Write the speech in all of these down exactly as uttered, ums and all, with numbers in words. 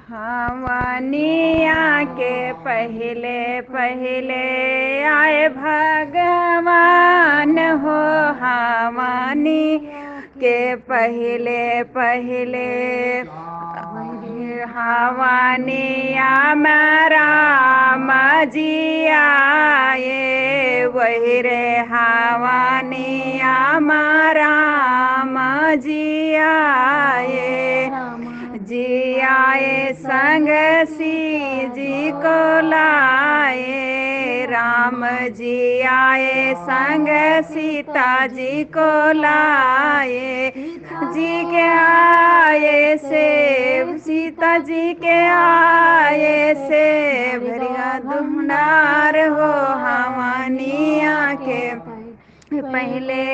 हवानिया के पहिले पहिले आए भगवान हो, हवानी के पहिले पहिले हवानिया में राम जी आए, वही रे हवानिया में राम जी आए। जी आए संग सी जी को लाए, राम जी आए संग सीता जी को लाए। जी के आए से, सीता जी के आए से भरिया दुमनार हो, हवानिया के पहिले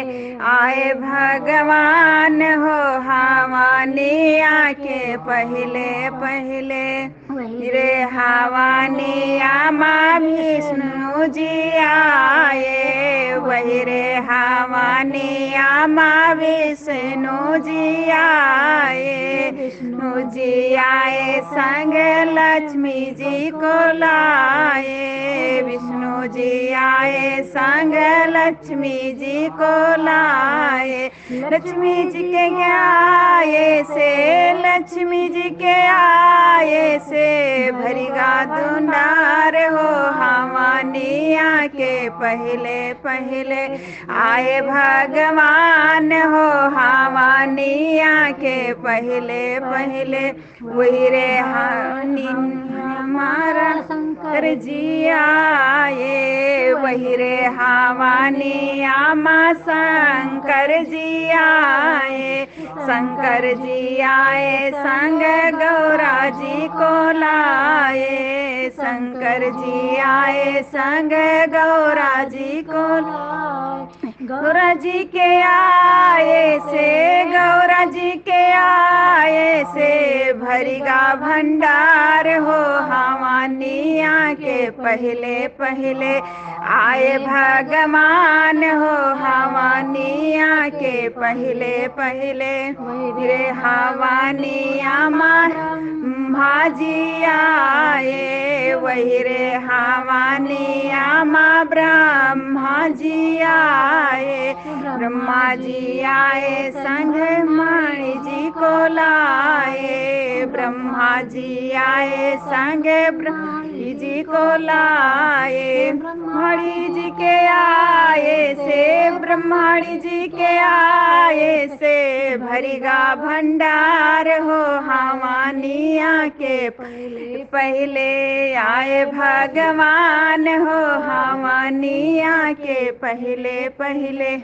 आए भगवान हो, हवानिया के पहिले पहिले। वही रे हवानिया मा विष्णु जी आए, वही रे हवानिया मा विष्णु जी आए। विष्णु जी आए संग लक्ष्मी जी को लाए, विष्णु जी आए संग लक्ष्मी जी को लाए। लक्ष्मी जी के आए से, लक्ष्मी जी के आए से भरिगा दुनार हो, हवानिया के पहिले पहिले आए भगवान हो, हवानिया के पहिले पहिले। वही रे हानि हमारा शंकर जी आए, वही रे हवानिया मा शंकर जी आए, शंकर जी आए संग गौरा जी को लाए, शंकर जी आए संग गौरा जी को लाए। गौरा जी के आए से, गौरा जी के आए से भरिगा भंडार हो, हवानिया के पहिले पहिले आए भगवान हो, हवानिया के पहिले पहिले। वही रे हवानिया मा ब्रह्मा जी आए, वही रे हवानिया मा ब्रह्मा जी आए, ब्रह्मा जी आए संग माई जी को लाए, ब्रह्मा जी आए संग ब्रह्मा जी को लाए। ब्रह्माणी जी के आए से, ब्रह्माणी जी के आए से भरिगा भंडार हो, हवानिया के पहिले पहिले आए भगवान हो, हवानिया के पहिले पहिले।